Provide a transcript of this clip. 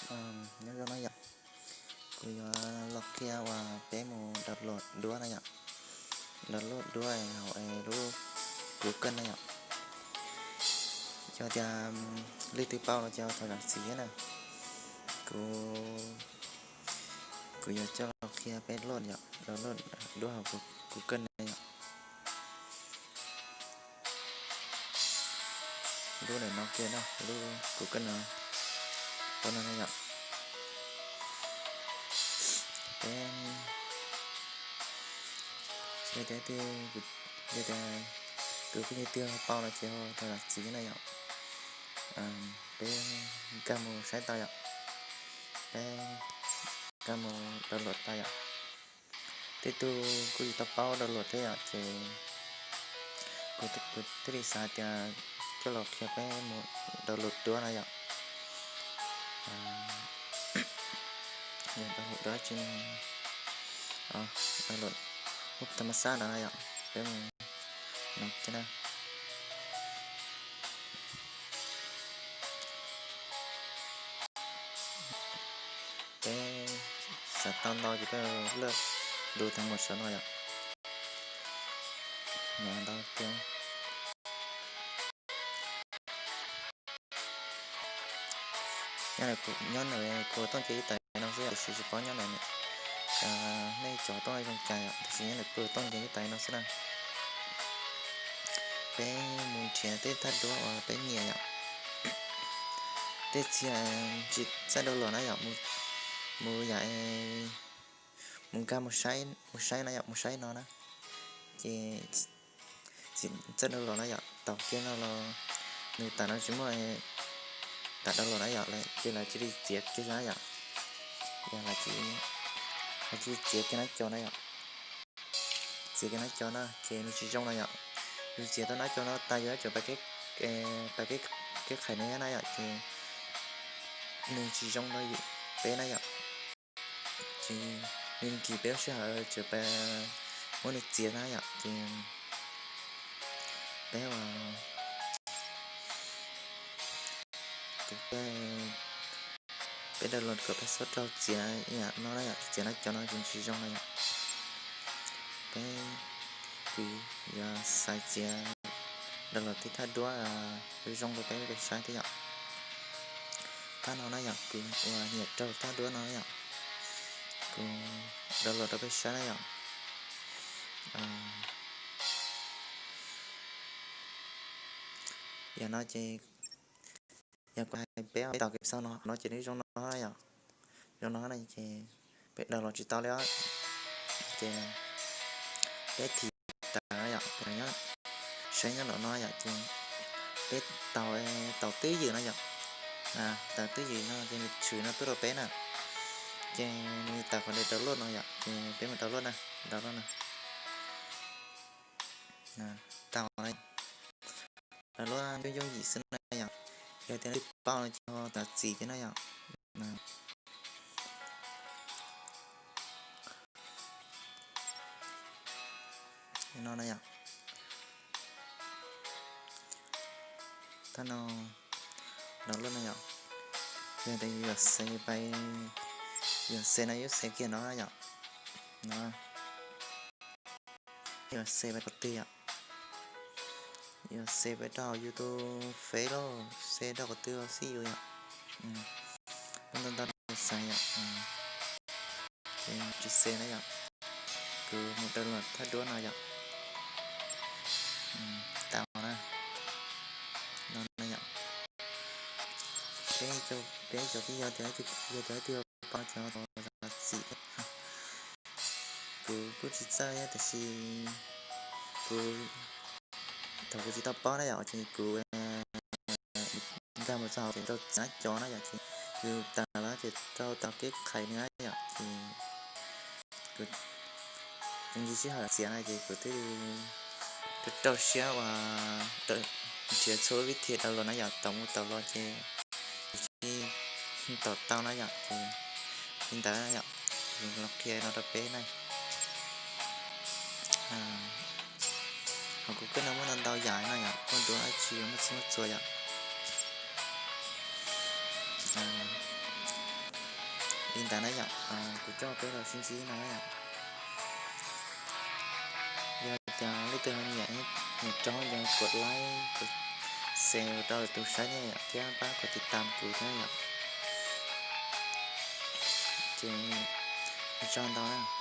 Nyob zoo no yom, kuv yuav los qhia uas peb mus download duab na yom. Download duab hauv lub Google na yom. Yog tias leej twg paub los ces thov zam txim thiab na. Kuv, kuv yuav coj los qhia peb load yom, download duab hauv Google na yom. Lub ntawm no kiag na, lub Google no, lub no na yom. Peb, yog tias, yog tias tus phooj ywg twg paub no ces thov zam txim na yom. Peb nkag mus saib tau yom, peb nkag mus download tau yom. Tej tug kuj tsis tau paub download thiab yom, ces kuv thiaj li xav tias coj los qhia peb mus download duab no yom. Download duab tsis, download lub tham ma xab no na yom, peb mus no kiag na. Peb xav tau ntau ces peb laj lus tag mus saum no yom. Ntau tiag. Nyob ntawm kuv tooj ces ib tawm no xwb, tiam sis tsis paub nyob ntawm nej cov tooj zoo cas yom, tiam sis nyob ntawm kuv tooj ces ib tawm no xwb na. Peb mus nrhiav tej thaj duab uas peb nyiam yom. Tej txhia tsis txawj download na yom, mus yam, mus nkag mus saib na yom, mus saib no na. Ces tsis txawj download na yom, tau kiag no los nws tam no tsis muaj tam download na yom, ces lawv cia li txiav kiag na yom. Yog lawv cia li txiav kiag nab co na yom. Txiav kiag nab co na ces nws tsis zoo na yom. Yus txiav tau nab co no tas yus yuav tsum pab kev khais nws na yom, ces nws tsis zoo rau peb na yom. Ces nws nkis peb lub sij hawm, tsam peb muab nws txiav na yom, ces peb ua, peb download kom peb txhob raug txiav ib yam no na yom, txiav nab co no ces tsis zoo na yom. Peb kuv yuav xaiv txiav download tej thaj duab zoo rau peb peb saib thiab yom. Thaj no na yom, kuv uas nyiam raug thaj duab no na yom, kuv download rau peb saib na yom. Yog no ces yog kuv hais peb tos kev xauj no, no ces nws zoo no yom, zoo no na ces peb download tsis tau li os. Ces peb thim tas yom, saib nyob nraum no yom, ces peb tau, tau twj ywm no yom. Tau twj ywm no ces nws tshwm no tuaj rau peb na. Ces nws tawm qhov download no yom, ces peb mus download na, download na. Tau na, download yooj yooj yim xwb na yom. Yog tias leej twg paub no ces ho zam txim thiab na yom. No na yom. Thaj no download no yom. Yog tias yus yuav save pais, yus yuav save no yus save kiag no na yom. No, yus save pais qhov twg yom? Yus save pais rau YouTube, Face los save rau qhov twg los xij yus yom. Muaj ntau ntau xaiv yom. Ces tsis save na yom. Kuv mus download thaj duab no yom. Tau na. No na yom. Peb, peb cov pib yog tias, yog tias leej twg paub ces ho zam txim thiab. Kuv kuj tsis txawj thiab tiam sis kuv, thaum kuv tsis tau paub na yom, ces kuv nkag mus txog hauv ces rau txiav nab co na yom, ces yus tas lawm ces rau tau kev khais nws na yom, ces kuv nce sij hawm txiav na ces kuv thiaj li rau rau siab uas nrhiav txhua vib thi download na yom, tau mus tau los ces tsis tau tau na yom, ces li ntawd yom, los qhia no rau peb na. Hauv kuv kawj no muaj ntau ntau yam no yom, muaj duab dab tsi muaj txhij muaj txhua yom. Li ntawd na yom, kuv coj peb los sib ntsib no na yom. Yog tias leej twg ho nyiam, nyiam raug ces kuv like, kuv share rau lwm tus saib thiab yom, thiab pab kuv tiv tam kuv thiab yom. Ces ua tsaug ntau na.